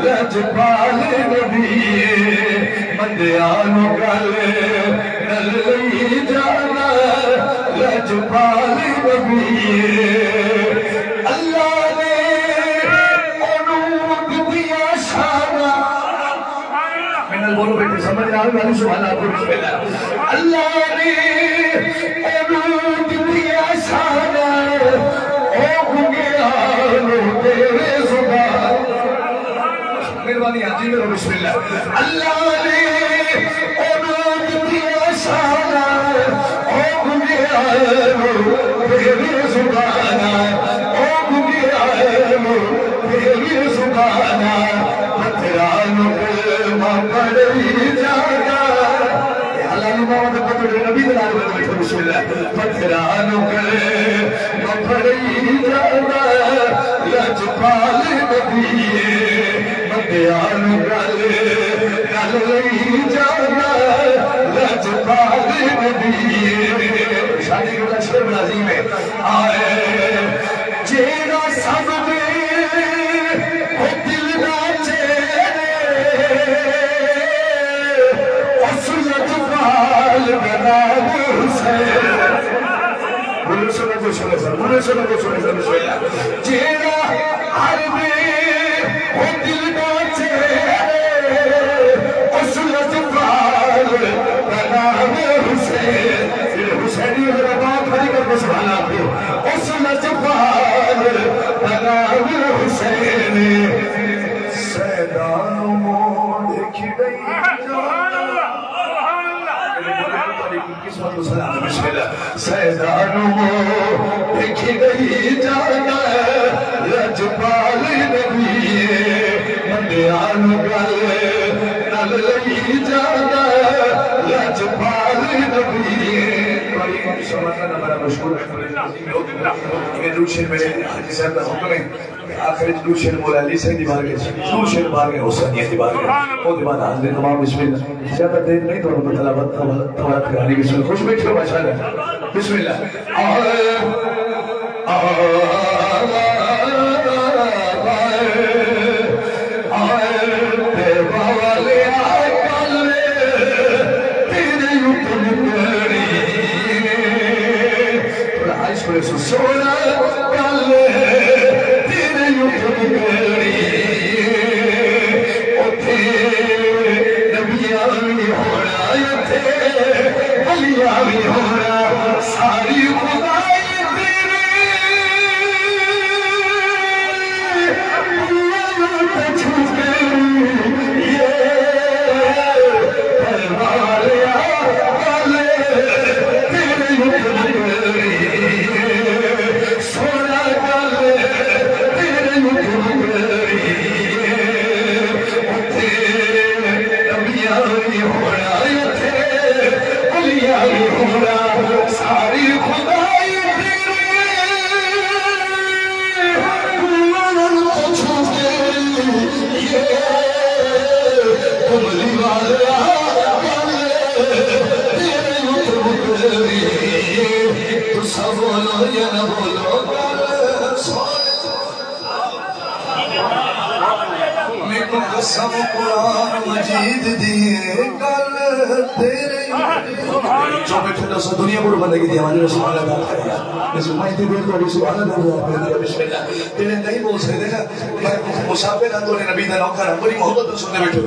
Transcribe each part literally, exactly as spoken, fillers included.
لجپال نبی، بندیاں نوں گل نال لئی جاندا، لجپال نبی۔ اللہ نے اونوں ݙتیاں شاناں۔ میرے نال بولو بیٹے، سمجھ نہ آوے والی سبحان اللہ، بسم اللہ۔ اللہ نے اونوں ݙتیاں شاناں، او گنگیاں نوں ݙیوے زبان۔ مہربانی حاجی میرو، بسم اللہ۔ اللہ نے اونوں ݙتیاں شاناں، او گنگیاں نوں ݙیوے زباناں، او گنگیاں نوں ݙیوے زباناں، پتھراں نوں کلمہ پڑھائی جاندا۔ اللہ نوں ماں دے پتر نبی دے نال بولو، بسم اللہ۔ پتھراں نوں کلمہ پڑھائی جاندا، لجپال نبی اے، بندیاں نوں گل نال لئی جاندا، لجپال نبی اے۔ شادی دا شعر بڑا عظیم ہے۔ آئے جیڑھا سب دے او دل دا چہرے، اس لجپال دا نام حسین۔ بولو سنو کو سنو سر، بولو سنو کو سنو سر، بسم اللہ۔ جیڑھا ہر دے او دل دا چہرے، اس لجپال دا نام حسین۔ جیڑھے حسینی ذرا بات بڑی کر کے سبحان اللہ آکھو۔ اس لجپال دا نام حسین۔ سیداں نوں منہ ݙیکھی ڳئی۔ سبحان اللہ، سبحان اللہ۔ قسمت کوں سلام، بسم اللہ۔ سیداں نوں منہ ݙیکھی ڳئی جاندا، لجپال نبی اے، بندیاں نوں گل نال لئی جاندا، لجپال نبی اے۔ بڑی سبحان اللہ، بڑا مشہور ہے۔ یہ دو شعر میرے حاجی صاحب دا حکم ہے۔ آخر وچ دو شعر مولا علی سائیں دی بارگاہ وچ، دو شعر بارگاہ حسینیہ دی بارگاہ وچ۔ او دے بعد حاضرین تمام بسم اللہ۔ زیادہ دیر نہیں، تہاݙوں پتہ لڳا، تھوڑا، تھوڑا پھر علی بسم اللہ۔ خوش بیٹھے ہو ماشاءاللہ۔ بسم اللہ۔ آ، آ، آ، آ، آ، آئے تے باولیاں کل تیݙے اتم کری۔ تھوڑا آہستہ بولو، سوہݨا کل تیݙے اتم کری۔ اتھے نبیاں وی ہونا، اتھے ولیاں وی ہونا، ساری خدائی ساری خدائی تیری، کملی والا، تیرے اتم کری۔ تساں بولو یا نہ بولو، گل سن۔ میکوں قسم قرآن مجید دی، گل تیرے۔ جو بیٹھے ݙسو، دنیا کوں بندے کی دیوانی سبحان اللہ تعالیٰ۔ بسم اللہ۔ میں اتنی دیر تو ابھی سبحان اللہ تعالیٰ، بسم اللہ۔ جیڑھے نہیں بول سڳدے نا، میں مسافر ہاں، تہاݙے نبی دا نوکر ہاں، بڑی محبت نال سݨدے ٻیٹھو۔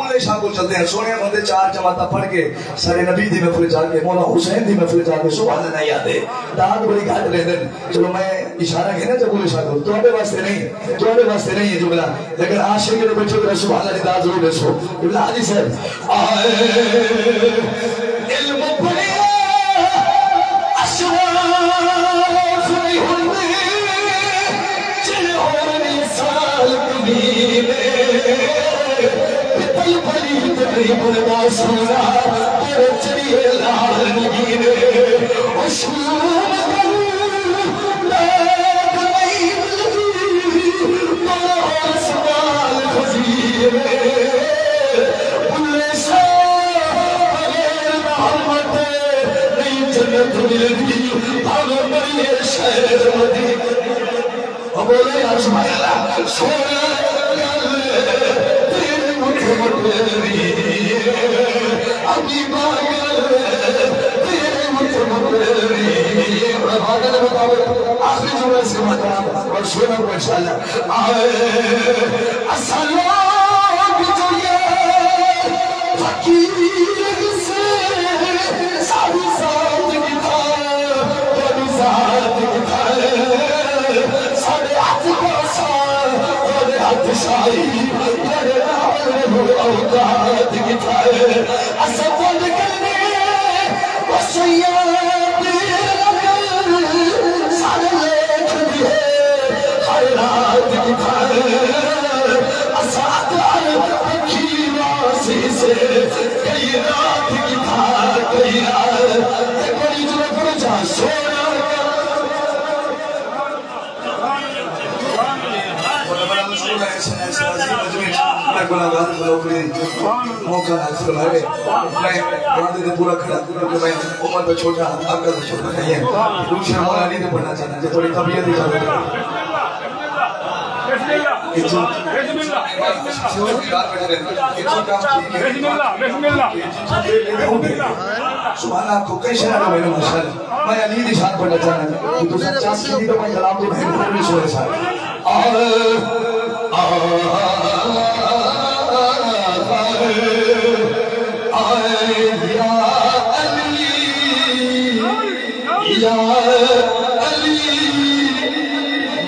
بلے شاہ کوں چلدے ہیں، سوہݨے بندے چار جماعتاں پڑھ کے ساݙے نبی دی محفل چ آ کے، مولا حسین دی محفل چ آ کے، سبحان اللہ یاد ہے، داد بڑی گھٹ لیندے نے۔ چلو میں اشارہ گھناں چا بلے شاہ کوں، تہاݙے واسطے نہیں، تہاݙے واسطے نہیں ہے جملہ، لیکن عاشق جیڑھے ٻیٹھے ہو، سبحان اللہ دی داد ضرور ݙیسو۔ قبلہ حاجی صاحب، آئے علم پڑھیا اشراف نہیں ہوندے، جیڑھے ہوندے سالک دین دے۔ پتل پلیت نہیں بݨدا سوہݨا، تیرے چڑھیے لال نگین دے۔ او شوم داغ نہیں ملدی، بڑا سوال خزینے۔ بلے شاہ بغیر محمد نہیں جنت ملدی، بھاویں مریے شہر مدینے۔ او بولو یار سبحان اللہ۔ سوہݨا گل آخری جملہ اس کے بعد اور سونا کو انشاءاللہ۔ آئے اساں لوگ جو یہ فقیر سے ساری ذات کی تھا، تیری ذات کی تھا۔ ساݙے ہتھ پاسا، تیݙے ہتھ شاہی، تیݙے نال رہو اوقات کتھائے۔ اساں ول کنے وصیت لڳل، ساݙے لیکھ دی ہے خیرات کتھائے۔ اساں اکبر رکھی واسی سے، کئی رات کتھا، کئی رات۔ ایک باری جو پڑھ جا سونا۔ بڑا بڑا مشکور ہے اس، اس عظیم مجمع میں گناہگار بلوکری موقع نصیب فرمائے۔ میں وعدے تے پورا کھڑا، کیونکہ میں عمر دا چھوٹا، عقل دا چھوٹا نہیں ہے۔ دوسرے مولا علی تے پڑھنا چاہنا، جے تھوڑی طبیعت اجازت دے۔ بسم اللہ۔ اتھوں بسم اللہ۔ اتھوں کام ٹھیک ہے۔ بسم اللہ، بسم اللہ۔ سبحان اللہ، کو کئی شہر میں ماشاءاللہ۔ میں علی دی شان پڑھنا چاہنا کہ تساں چس کی تو میں کلام تو بہن کو بھی سنے سارے۔ آ، آ، آ، آ، آ، یا علی، یا علی،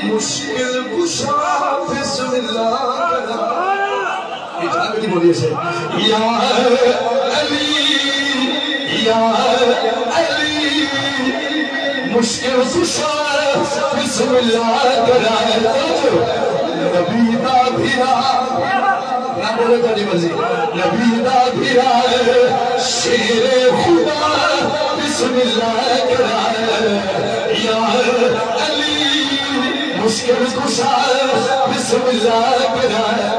مشکل کشا بسم اللہ۔ اجازت دی بولیے سے۔ یا علی، یا علی، مشکل کشا، بسم اللہ کرائے۔ نبی دا بھرا، نہ بولے تہاݙی مرضی۔ نبی دا بھرا، شیر خدا، بسم اللہ کرائے۔ یا علی، مشکل کشا، بسم اللہ کرائے۔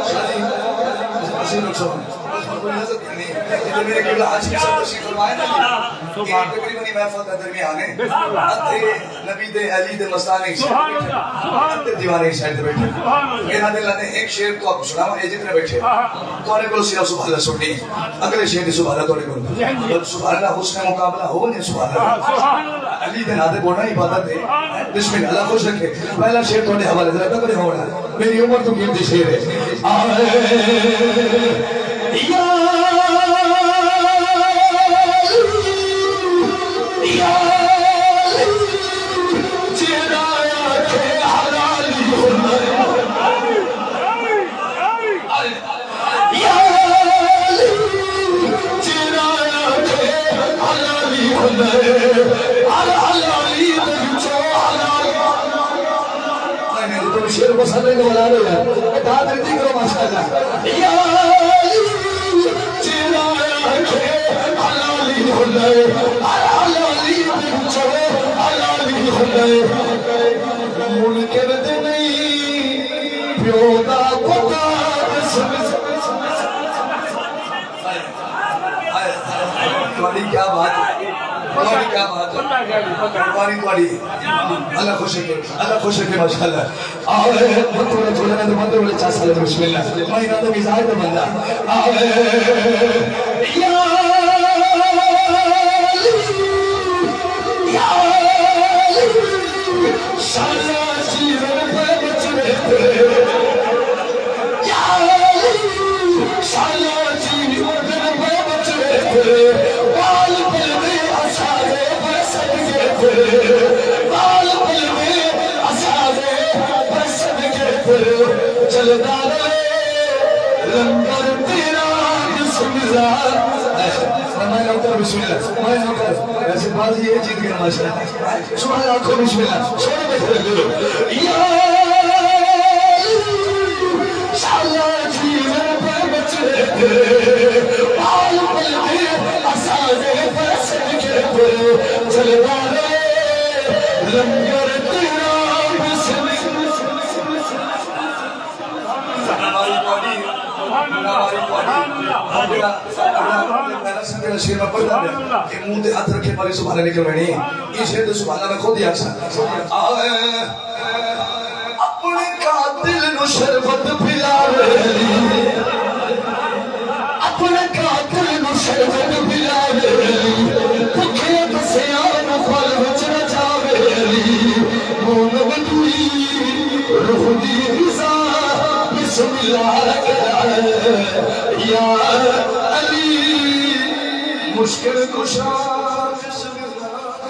بس، بس، بس، بس، بس، کوئی نظر نہیں۔ یہ تو میرے قبلہ حاجی صاحب تشریف فرمائے نا۔ سبحان۔ یہ تقریباً یہ محفل کا درمیان ہے۔ بسم اللہ۔ ادھے نبی دے، علی دے مستانے، سبحان اللہ، سبحان اللہ۔ ادھے دیوانے سائیڈ تے بیٹھے۔ سبحان اللہ۔ انہاں دے لانے ایک شعر تو آپ سناؤ، یہ جتنے بیٹھے۔ ہاں۔ تہاݙے کول صرف سبحان اللہ سننی ہے۔ اگلے شعر دی سبحان اللہ تہاݙے کول۔ جی، جی۔ بس سبحان اللہ، حسن مقابلہ ہو نہیں، سبحان اللہ۔ ہاں، سبحان اللہ۔ علی دے ناں تے بولا عبادت ہے۔ سبحان اللہ۔ بسم اللہ، اللہ خوش رکھے۔ پہلا شعر تہاݙے حوالے ذرا تکڑے ہووݨ۔ میری عمر توں قیمتی شعر ہے۔ آئے یا علی، یا علی، جیڑھا آکھے حلالی ہن۔ یا علی، جیڑھا آکھے حلالی ہن، ہر حلالی دے وچوں حلال۔ میں نے تو شعر پسند نہیں بنا رہے یار۔ اے داد ردی کرو ماشاءاللہ۔ یا علی، جیڑھا آکھے حلالی ہن، ہر حلالی دے وچوں حلالی ہن۔ منکر دے نہیں پیو دا پتر سمجھ۔ تہاݙی کیا بات ہے، تہاݙی کیا بات ہے۔ تہاݙی، تہاݙی۔ اللہ خوش ہے، اللہ خوش ہے، ماشاءاللہ۔ آئے، متو نے جھولے نے مندر والے چا سالے، بسم اللہ۔ میں انہاں دے مزاج دا بندہ۔ آئے، یا علی، یا علی، شالا جیون پہ بچڑے تیرے۔ یا علی، شالا جیون پہ بچڑے تیرے۔ بال پل دے اساں دے بس صدقے تیرے۔ بال پل دے اساں دے بس صدقے تیرے۔ چلدا رہے لنگر تیرا بسم اللہ۔ میں نوکر، بسم اللہ۔ میں نوکر۔ ویسے بازی یہ جیت گیا ماشاءاللہ۔ سبحان اللہ، آکھو بسم اللہ۔ سونے میں کھڑے دلو۔ یا علی، شالا جیون پہ بچڑے تیرے، بال پل دے اساں دے بس صدقے تیرے، چلدا رہے لنگر تیرا بسم اللہ۔ نواری پاٹی، نواری پاٹی۔ میرا، میرا، میرا شعر میں پڑھدا پیا۔ کہ منہ تے ہتھ رکھے پہلے سبحان اللہ نکل ویندی۔ اے شعر تے سبحان اللہ میں خود ہی آکھساں۔ آئے، اپݨے قاتل نوں شربت پلاوے علی۔ اپݨے قاتل نوں شربت پلاوے۔ یا علی مشکل کشا۔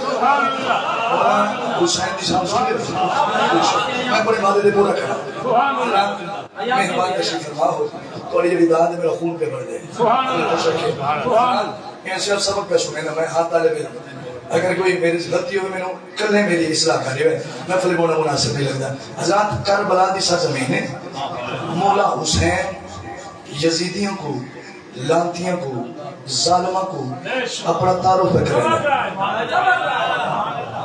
سبحان اللہ۔ مولانا حسین دی شان سن کے، میں اپنے وعدے دے پورا کراں۔ سبحان اللہ۔ مہربانی تشریف فرما ہو، تہاݙی جیڑھی داد ہے، میرا خون پیا بݨدے۔ سبحان اللہ۔ سبحان اللہ۔ میں صرف سبق پیا سݨینا، میں ہاتھ طالب علم۔ اگر کوئی میرے سے غلطی ہوئی، مینوں کلھے میری اصلاح کر ݙیوے، محفل بونا مناسب نہیں لڳدا۔ حضرات، کربلا دی سرزمین ہے، مولا حسین یزیدیوں کو، لعنتیوں کو، ظالموں کو اپنا تعارف پہ کرے۔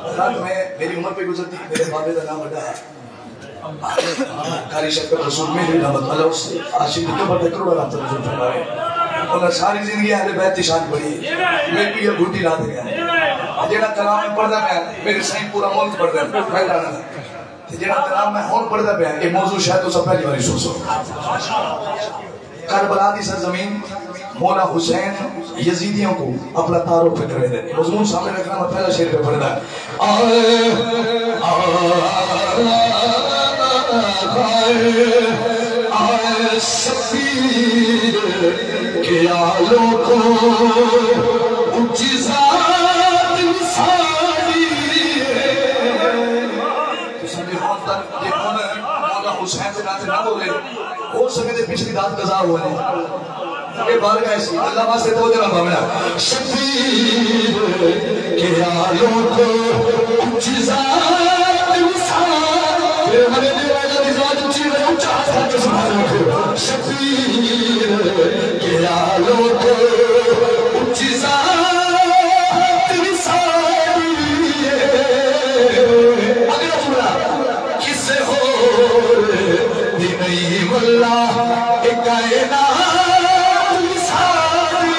حضرات، میں، میری عمر پہ گزرتی، میرے بابے دا نام وݙا ہے۔ قاری شفقت رسول مہری رحمت اللہ اس عاشق دی قبر تے کروڑاں رحمت نزول فرماوے۔ انہاں ساری زندگی اہل بیت دی شان پڑھی ہے۔ میں بھی یہ گھٹی لا دے گیا۔ جیڑھا کلام میں پڑھدا پیا، میرے سائیں پورا ملک پڑھدا پیا، میں جاندا۔ تے جیڑھا کلام میں ہن پڑھدا پیا، یہ موضوع شاید تساں پہلی واری سن سو۔ کربلا دی سرزمین، مولا حسین یزیدیوں کو اپنا تعارف پہ کرے دے۔ مضمون سامنے رکھنا، میں پہلا شعر پہ پڑھدا۔ آئے، آئے، آئے، آئے شبیر کے آلوں کو، اچی ذات ساری۔ تساں ݙیکھو تاں، ݙیکھو نا، مولا حسین دے ناں تے نہ بولے، ہو سڳدے پچھلی رات قضا ہووے۔ اے بارگاہ سی، اللہ واسطے توجہ نال پاوے۔ شبیر کے آلوں کو اچی ذات مثال۔ میرے والے دی ذات اچی ہے، اچا ہتھ کر کے سبحان اللہ۔ شبیر کے آلوں کو اچی ذات مثال۔ اگلا جملہ۔ کسے ہور دی نہیں واللہ، اے کائنات ساری۔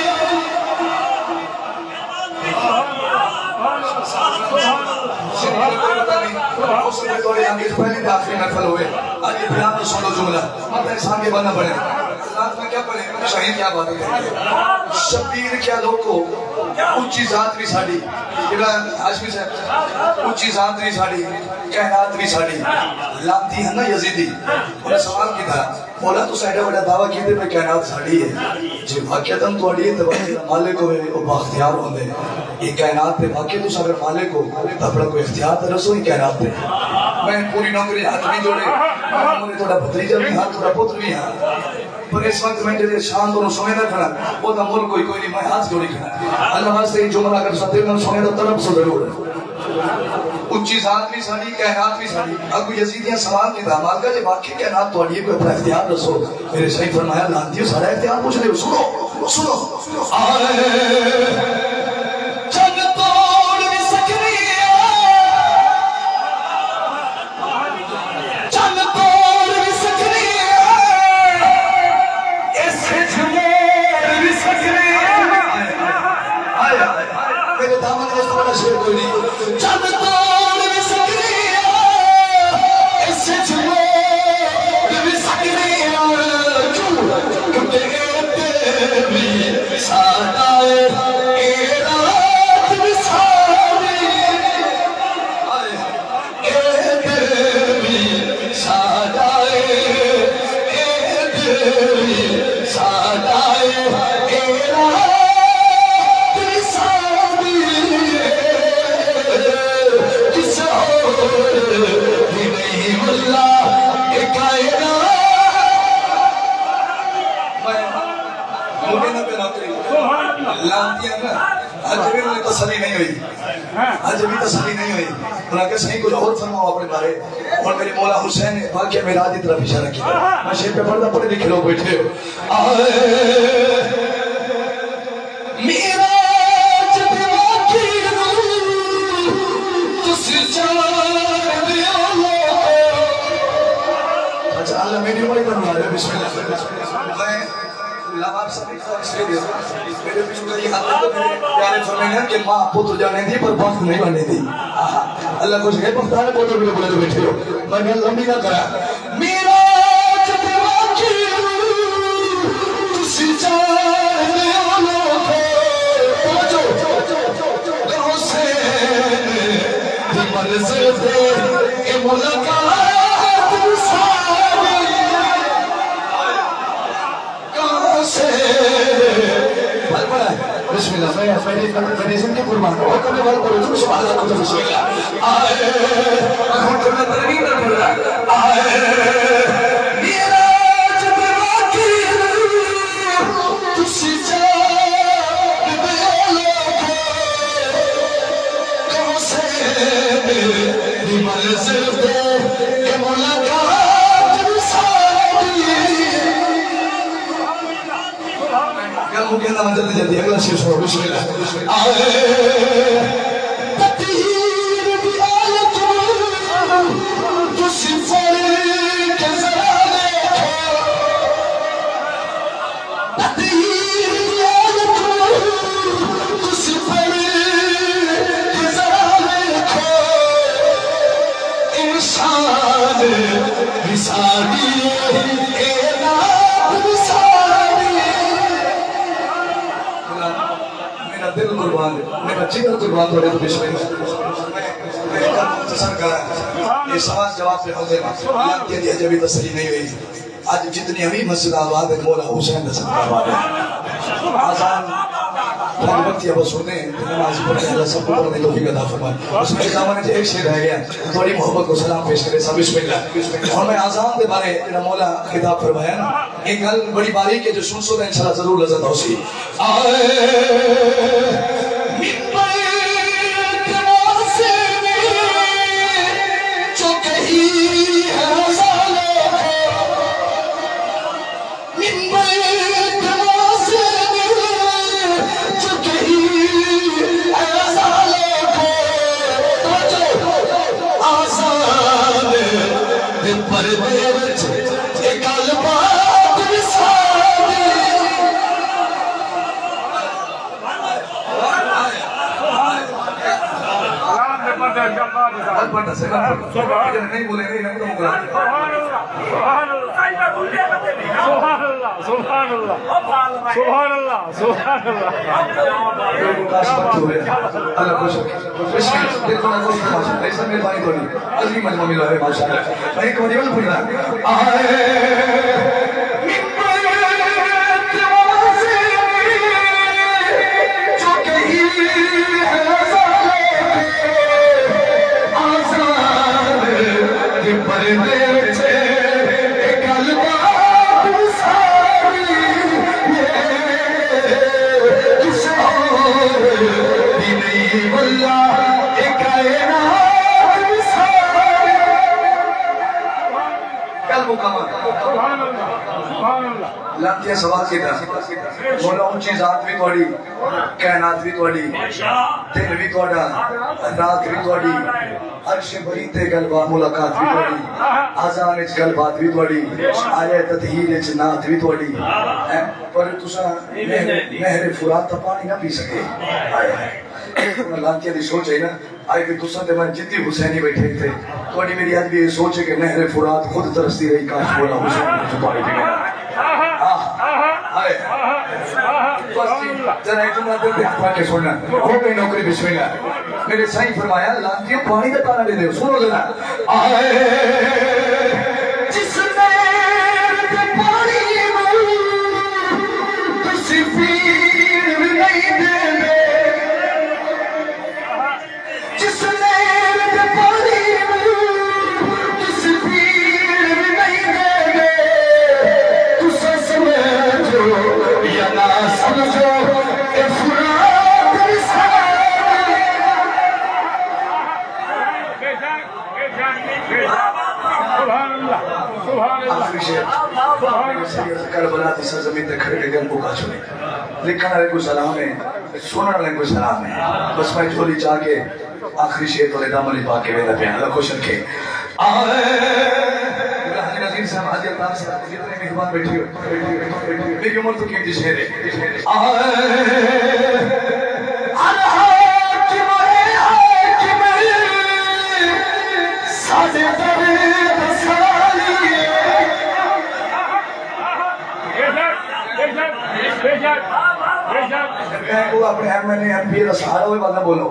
پہلی تے آخری محفل ہوئے۔ اڄ بلا تو سنو جملہ، مت انسان کے بننا پڑے۔ اللہ میں کیا پڑھے؟ شاہین کیا بات ہے؟ شبیر کے آلوں کو، اچی ذات بھی ساڈی، جیڑھا ہاشمی صاحب، اچی ذات بھی ساڈی، کائنات بھی ساڈی۔ لعنتی ہے نا یزیدی، انہیں سوال کیتا، مولا تساں ایڈا وݙا دعویٰ کیتے پئے کائنات ساڈی ہے، جے واقعتاً تہاڈی ہے تے واقعی دا مالک ہوئے، او بااختیار ہوندے۔ یہ کائنات دے واقعی تساں اگر مالک ہو تاں اپنا کوئی اختیار تے رسو ہی کائنات دے۔ میں پوری نوکری ہتھ نہیں جوڑے، میں تہاڈا بھتیجا بھی ہاں، تہاڈا پتر بھی ہاں۔ پر اس وقت میں جیڑھے شان تہاݙوں سمجھدا کھڑاں، او تاں ملک کوئی کوئی نہیں، میں ہتھ جوڑی کھڑاں۔ اللہ واسطے اے جملہ اگر تساں دل نال سݨے تاں تڑپ سو ضرور۔ اچی ذات وی ساݙی، کائنات وی ساݙی۔ اڳوں یزیدیاں سوال کیتا، مالکا جے واقعی کائنات تہاݙی ہے، کوئی اپݨا اختیار ݙسو۔ میرے سائیں فرمایا، لعنتیو، ساݙا اختیار پچھ رہے ہو؟ سنو، سنو۔ آئے چن توڑ وی سکدی ہے، چن توڑ وی سکدی ہے، اے سجھ موڑ وی سکدی ہے۔ آئے، آئے، میرے دامن وچ تہاݙا شعر کوئی نہیں۔ چن توڑ وی سکدی ہے، اے سجھ موڑ وی سکدی ہے۔ کیوں؟ کیونکہ اے دل وی ساݙا ہے، اے رات وی ساݙی۔ آئے، اے دل وی ساݙا ہے، اے دل وی ساݙا ہے، اے رات وی ساݙی ہے۔ کسے ہور دی نہیں واللہ، اے کائنات۔ میں ممکن نہ پیا نوکری۔ لعنتیاں نا، اڄ وی انہیں تسلی نہیں ہوئی۔ اڄ وی تسلی نہیں ہوئی۔ انہاں آکھیا، سائیں کجھ ہور فرماؤ اپݨے بارے۔ ہݨ میرے مولا حسین نے واقعہ معراج دی طرف اشارہ کیتا۔ میں شعر پیا پڑھدا، پڑھے لکھے لوگ بیٹھے ہو۔ آئے معراج دے واقعے نوں تسی جاݨدے ہو لوکو۔ اچھا، اللہ میری عمر ہی بنوا لے، بسم اللہ۔ میں لاوار صاحب میرے پچھوں کئی ہاتھ، میرے پیارے فرمیندے ہن کہ ماں پتر ڄاݨیندی پر بخت نہیں ونڈیندی۔ آہا، اللہ خوش ہے، بخت والے پتر بھی بڑے بیٹھے ہو۔ میں گل لمبی نہ کراں۔ معراج دے واقعے تسی جاݨدے ہو لوکو۔ توجہ، حسین دی منزل تے اے ملاقات ساݙی۔ میرے، میرے زندگی قربان ہو، کمے وال کرو، تم سبحان اللہ، کچھ بسم اللہ۔ آئے، ہن تو میں ترمیم نہ پڑھ رہا۔ آئے، معراج دے واقعے تسی جان دے لوکو، کم سے دی منزل تے کہ ملاقات وی ساݙی۔ ڳل مکیندا میں جلدی جلدی، اڳلا شعر سݨو، بسم اللہ۔ آئے تطہیر دی آیت تسی پڑھ کے ذرا ݙیکھو۔ تطہیر دی آیت تسی پڑھ کے ذرا ݙیکھو۔ انسان وی ساݙی اے، اے نات وی ساݙی۔ میرا دل قربان ہے، میرا جگر قربان تھوڑے تو بسم اللہ۔ میں، میں کم مختصر کراں۔ یہ سوال جواب پہ ہوندے نا۔ لڑکے دی اجے بھی تسلی نہیں ہوئی۔ اڄ جتنی وی مسجد آباد ہے، مولا حسین دا صدقہ آباد ہے۔ اذان پنج وقت ابا سݨدے ہیں، تے نماز پڑھدے ہیں، اللہ سب کو پڑھنے کی توفیق عطا فرمائے۔ اس میں دامن وچ ایک شعر رہ گیا، تھوڑی محبت کو سلام پیش کرے سب، بسم اللہ۔ اور میں اذان دے بارے جڑا مولا خطاب فرمایا نا، ایک گل بڑی باریک ہے جو سن سو تو انشاءاللہ ضرور لذت ہوسی۔ آئے ممبر تے معززین جو کہیں ہزار لوگ، ممبر تے معززین جو کہیں ہزار لوگ، توجہ، اذان دے پردے وچ اے گل بات وی ساݙی۔ سبحان اللہ، سبحان اللہ۔ سبحان اللہ، سبحان اللہ۔ سبحان اللہ، سبحان اللہ۔ سبحان اللہ، سبحان اللہ۔ اللہ خوش ہو۔ بسم اللہ۔ دیکھو نا، کوئی تماشا نہیں، سب مہربانی تھوڑی۔ عظیم مجمع ملا ہے، ماشاءاللہ۔ میں ایک واری اور پڑھنا۔ آئے ممبر تے معززین جو کہیں ہزار لوگ، اذان دے پردے وچ اے گل بات ساری۔ کسے ہور دی نئیں واللہ، اے کائنات وی ساری۔ گل مکمل۔ سبحان اللہ، سبحان اللہ۔ لانتیاں سوال کیتا۔ مولا اونچی ذات وی تہاݙی، کائنات وی تہاݙی، دن وی تہاݙا، رات وی تہاݙی۔ عرش بری تے گل با-، ملاقات وی تہاݙی، اذان وچ گل بات وی تہاݙی، آیہ تطہیر وچ نعت وی تہاݙی۔ ہیں؟ پر تساں نہر، نہر فرات دا پاݨی نہ پی سڳے۔ ہائے ہائے۔ انہاں لانتیاں دی سوچ ہے نا، آئے کہ تساں تے میں جتنی حسینی بیٹھے تھے، تہاݙی میری اڄ بھی یہ سوچ ہے کہ نہر فرات خود ترستی رہی، کاش مولا حسین مینکوں پاݨی پیویندا۔ آہ، ہائے۔ بس جی، ذرا ایک جملہ دل تے ہتھ رکھ کے سݨنا۔ ہو ڳئی نوکری، بسم اللہ۔ میرے سائیں فرمایا، لانتیاں پاݨی دا تانا ݙیندے ہو، سݨو ذرا۔ آئے جس نہر دے پاݨی کوں تسی پیݨ وی نئیں ݙیندے، جس نہر دے پاݨی کوں تسی پیݨ وی نئیں ݙیندے، تساں سمجھو یا نہ سمجھو، اے فرات وی ساݙا۔ سبحان اللہ، سبحان اللہ۔ آخری شعر۔ سبحان اللہ۔ سید کربلا دی سرزمین تے کھڑ کے گل مکا چھوڑی۔ لکھݨ والے کوں سلام ہے، سݨݨ والے کوں سلام ہے۔ بس میں جھولی چا کے آخری شعر تہاݙے دامن وچ پا کے ویندا پیاں۔ اللہ خوش رکھے۔ آئے، میرا حاجی نذیر صاحب، حاجی الطاف صاحب، جتنے مہمان بیٹھے ہو، میری عمر تو قیمتی شعر ہے۔ آئے، الحاکم اے حاکم، ساݙے در دا سالی۔ میں کو اپݨے ایم این اے، ایم پی اے دا سہارا ہوئے، بات نہ بولو۔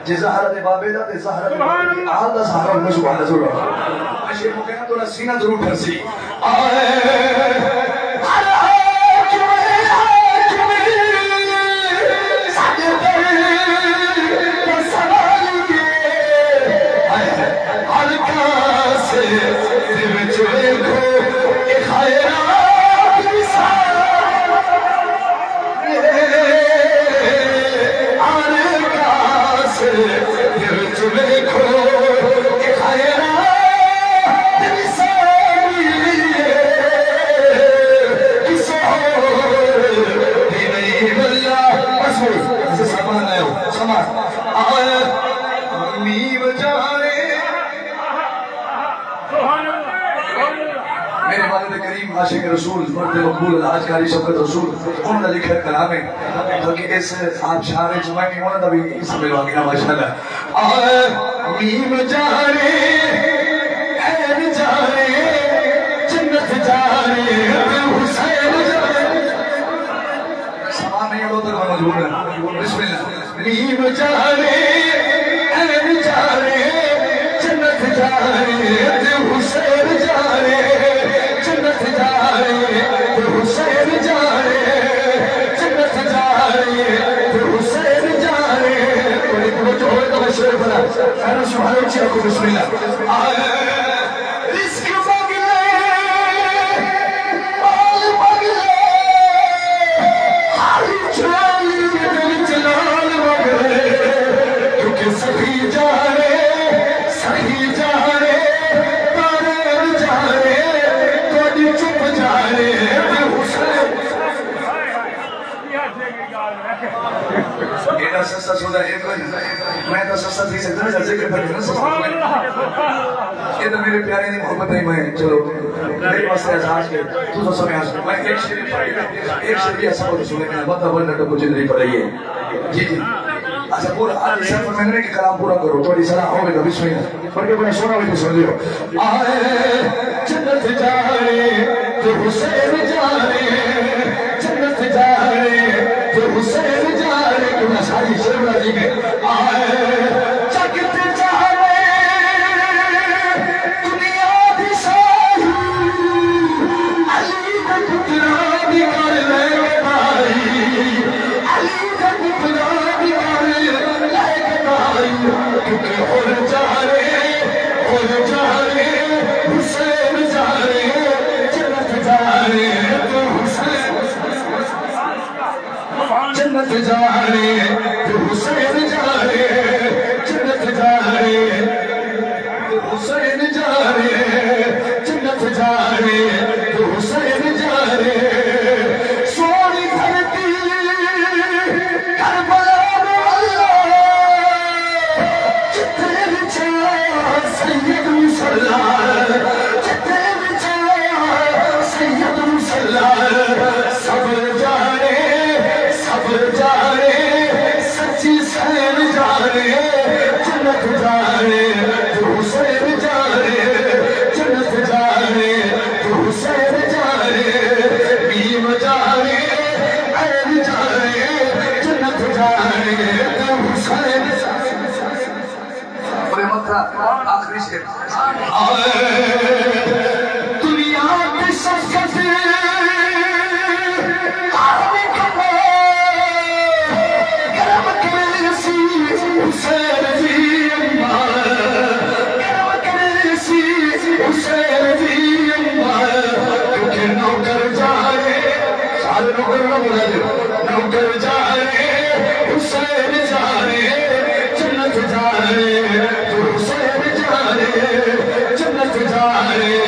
جے زہرا دے بابے دا، تے زہرا دے بابے دی آل دا سہارا ہووے، سبحان اللہ، ضرور۔ میں شعر کو کہنا تو نا سینہ ضرور ٹھرسی۔ آئے، ہر حاکم اے حاکم، رسول، مرد مقبول الحاج قاری شوکت رسول، انہاں دا لکھیا کلام ہے۔ بلکہ اس آبشار وچ میں بھی انہاں دا بھی حصہ ملوا گیا، ماشاءاللہ۔ آ، میم جانے، عین جانے، جنت جانے، حسین جانے۔ سما نہیں ہو تو مجبور ہے۔ بسم اللہ۔ میم جانے، عین جانے، جنت جانے، تے حسین جانے، جنت جانے، تے حسین جانے، جنت جانے، تے حسین جانے۔ بڑی توجہ ہوئے تو میں شعر پڑھا۔ خیر سبحان اچھی رکھو، بسم اللہ۔ آئے رزق منگ لے، مال منگ لے، خالی جھولی دے وچ لال منگ لے۔ کیونکہ سخی جانے، سخی جانے، تارے جانے، تہاݙی چپ جانے، تے حسین۔ ایݙا سستا سودا ہے کوئی نہ۔ میں تاں سستا تھی سڳداں، میݙا ذکر پڑھ کے نہ سستا۔ اے تاں میرے پیارے دی محبت ہے، میں چلو، میرے واسطے اعزاز کے، تساں سمجھ آ سکو۔ میں ایک شعر پڑھ کے، ایک شعر بھی ایسا ہو تو سنے، میں بندہ ورنہ تو مجھے نہیں پڑھائی ہے۔ جی، جی۔ اچھا، پورا آج سفر میں نے کہ کلام پورا کرو، تھوڑی صلاح ہوگی تو بسم اللہ۔ پڑھ کے بڑا سونا بھی سن لیو۔ آئے جنت جانے تے حسین جانے، جنت جانے تے حسین جانے۔ کیوں نہ ساری شعر راضی کے۔ آئے جگ تے جانے، دنیا دی ساری، علی دے پتراں دی کر لے گدائی، علی دے پتراں دی کر لے گدائی۔ کیونکہ حر جانے، حر جانے، حسین جانے، جنت جانے، تو حسین۔ جنت جانے، تو حسین جانے، جنت جانے، تو حسین جانے، جنت جانے، تو حسین جانے۔ سوہݨی دھرتی کربلا نوں اللہ، جتھے وچھیا سید مصلی، جتھے وچھیا سید مصلی۔ سب جانے، سب جانے، سچی سین جانے، جنت جانے، تو حسین جانے، جنت جانے، تو حسین جانے، میم جانے، عین جانے، جنت جانے، تو حسین۔ اے مکہ آخری شعر۔ دنیا دی سخت آخری کمال، کرم کریسی حسین دی اماں، کرم کریسی حسین دی اماں، کیونکہ نوکر جانے، سارے نوکر نہ بولا جی، نوکر جانے، حسین جانے، جنت جانے، تو حسین جانے، جنت جانے،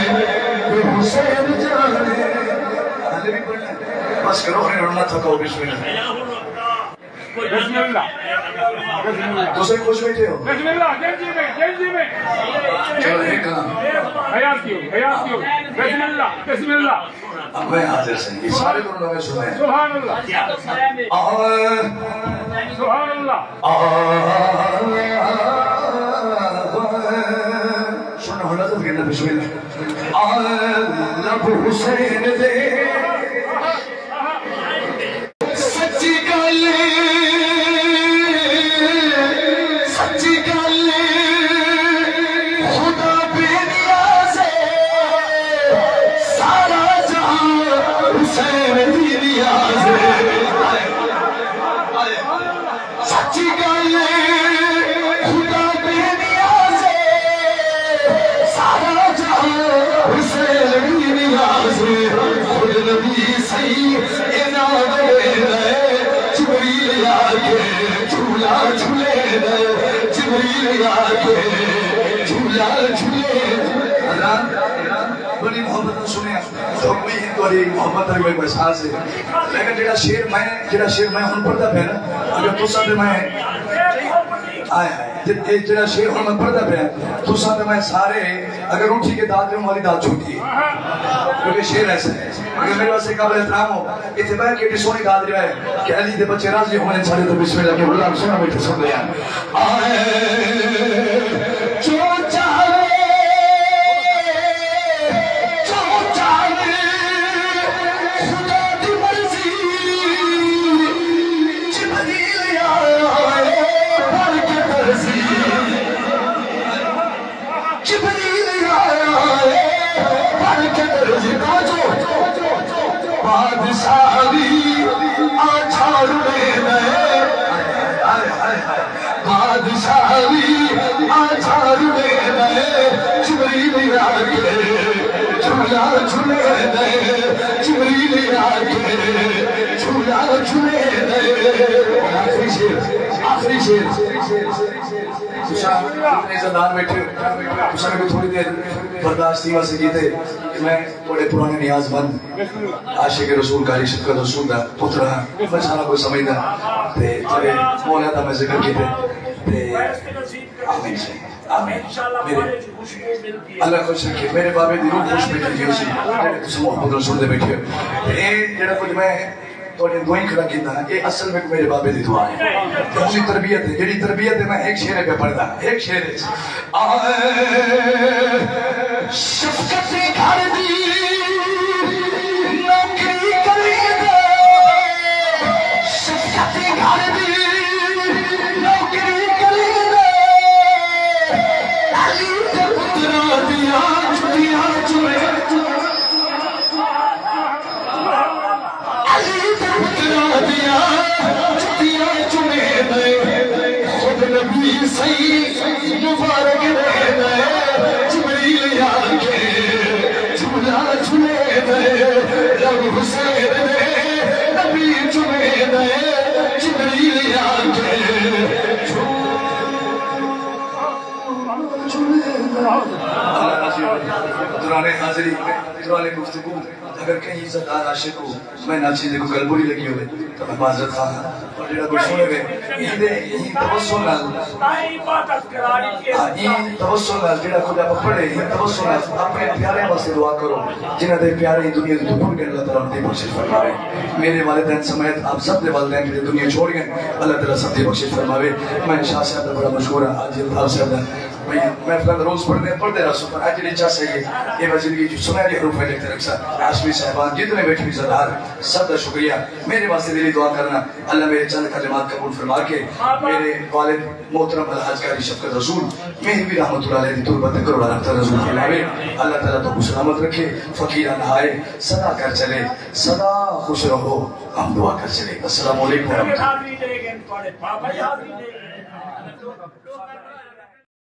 تو حسین جانے۔ حالے بھی پڑھنا ہے؟ بس کرو، ہمیں رونا تھکاؤ، بسم اللہ۔ بسم اللہ۔ بسم اللہ۔ تسے خوش بیٹھے ہو؟ بسم اللہ، جن جی میں، جن جی میں۔ چلو، ایک کام۔ خیال کیوں، خیال کیوں۔ بسم اللہ، بسم اللہ۔ اب میں حاضر سئیں، اے سارے کوں نویں سݨے۔ سبحان اللہ۔ اور سبحان اللہ۔ سݨو، ہݨ نظر کرنا، بسم اللہ۔ آ لب حسین دے۔ سچی ڳالھ اے، سچی ڳالھ اے، خدا بے نیاز اے، سارا جہاں حسین دی نیاز اے۔ سچی ڳالھ اے، خدا بے نیاز اے، سارا جہاں حسین دی نیاز اے۔ خود نبی سئیں انہاں ویلے جبریل آ کے جھولا جھلیندے، جبریل آ کے جھولا جھلیندے۔ حضرات، بڑی محبت نال سݨیا، جو کوئی تہاݙی محبت دا کوئی احساس ہے۔ لیکن جیڑھا شعر میں، جیڑھا شعر میں ہݨ پڑھدا پیا نا، اگر تساں تے میں، آئے ہائے۔ تے اے جڑا شعر ہݨ میں پڑھدا پیا، تساں تے میں سارے اگر اٹھی کے داد ݙیوں، والی داد چھوٹی ہے، کیونکہ شعر ایسا ہے۔ اگر میرے واسطے قابل احترام ہو، اتھے ٻہہ کے ایݙی سوہݨی داد ݙیوائے کہ علی دے بچے راضی ہووݨ، سارے تے بسم اللہ کے غلام سوہݨا ٻیٹھے سݨدے ہن۔ آئے جو چاہے، جو چاہے، خدا دی مرضی، جبریل آیا ہے، بھر کے درزی۔ جبریل آیا ہے، بھر کے درزی۔ توجہ۔ بادشاہ وی آ جھاڑ ݙیندے۔ ہائے، ہائے، ہائے۔ بادشاہ وی آ جھاڑ ݙیندے۔ جبریل آ کے جھولا جھلیندے۔ جبریل آ کے جھولا جھلیندے۔ آخری شعر، آخری شعر۔ تساں اتنے عزت دار بیٹھے ہو، تساں میکوں تھوڑی دیر برداشت نہیں واسطے کیتے کہ میں تہاݙے پرانے نیاز مند عاشق رسول قاری شفقت رسول دا پتر ہاں، میں سارا کچھ سمجھدا۔ تے تہاݙے مولا دا میں ذکر کیتے۔ تے آمین سائیں، آمین۔ میرے اللہ خوش رکھے، میرے بابے دی روح خوش بیٹھی ہوئی سی، جڑے تساں محبت رسول دے بیٹھے ہو۔ تے اے جڑا کچھ میں تہاݙے دوئیں کھڑا کیتا نا، اے اصل وچ میرے بابے دی دعا ہے۔ تے اوندی تربیت ہے، جڑی تربیت ہے، میں ہک شعر پیا پڑھدا، ہک شعر ہے۔ آئے شفقت گھر دی نوکری کریندے، شفقت گھر دی نوکری کریندے، علی دے پتراں دیاں جتیاں چومے۔ علی دے پتراں دیاں جتیاں چومیندے، خود نبی سئیں مبارک ݙیندے۔ جبریل آ کے جھولا جھلیندے، لب حسین دے نبی چومیندے۔ جبریل آ کے جھولا جھلیندے۔ دوران حاضری، دوران گفتگو، اگر کہیں عزت دار عاشق کو میں ناچیز دی کوئی گل بری لڳی ہووے تاں میں معذرت خواہ ہاں، پر جیڑھا کوئی سݨے وے، ایندے ایں توسل نال، ہاں، ایں توسل نال جیڑھا کجھ آپاں پڑھے، ایں توسل نال اپݨے پیاریاں واسطے دعا کرو، جنہاں دے پیارے ایں دنیا توں ٹر ڳئے، اللہ تعالیٰ انہاں دی بخشش فرماوے۔ میرے والدین سمیت آپ سب دے والدین جیڑھے دنیا چھوڑ ڳئے، اللہ تعالیٰ سب دی بخشش فرماوے۔ میں شاہ صاحب دا بڑا مشہور ہاں، حاجی الطاف صاحب دا۔ بھئی، محفلاں دا روز پڑھدے، پڑھدے رہسوں، پر اڄ جیڑھی چس آئی ہے، اے میں زندگی چ سنہرے حروفاں لکھ تے رکھساں۔ ہاشمی صاحبان، جتنے بیٹھے عزت دار، سب دا شکریہ۔ میرے واسطے دلی دعا کرنا، اللہ میرے چند کلمات قبول فرما کے میرے والد محترم الحاج قاری شفقت رسول مہروی رحمت اللہ علیہ دی تربت تے کروڑاں رحمتاں نازل فرماوے۔ اللہ تعالیٰ تہاکوں سلامت رکھے، فقیرانہ ہائے، سدا کر چلے، سدا خوش رہو، ہم دعا کر چلے۔ السلام علیکم ورحمۃ اللہ۔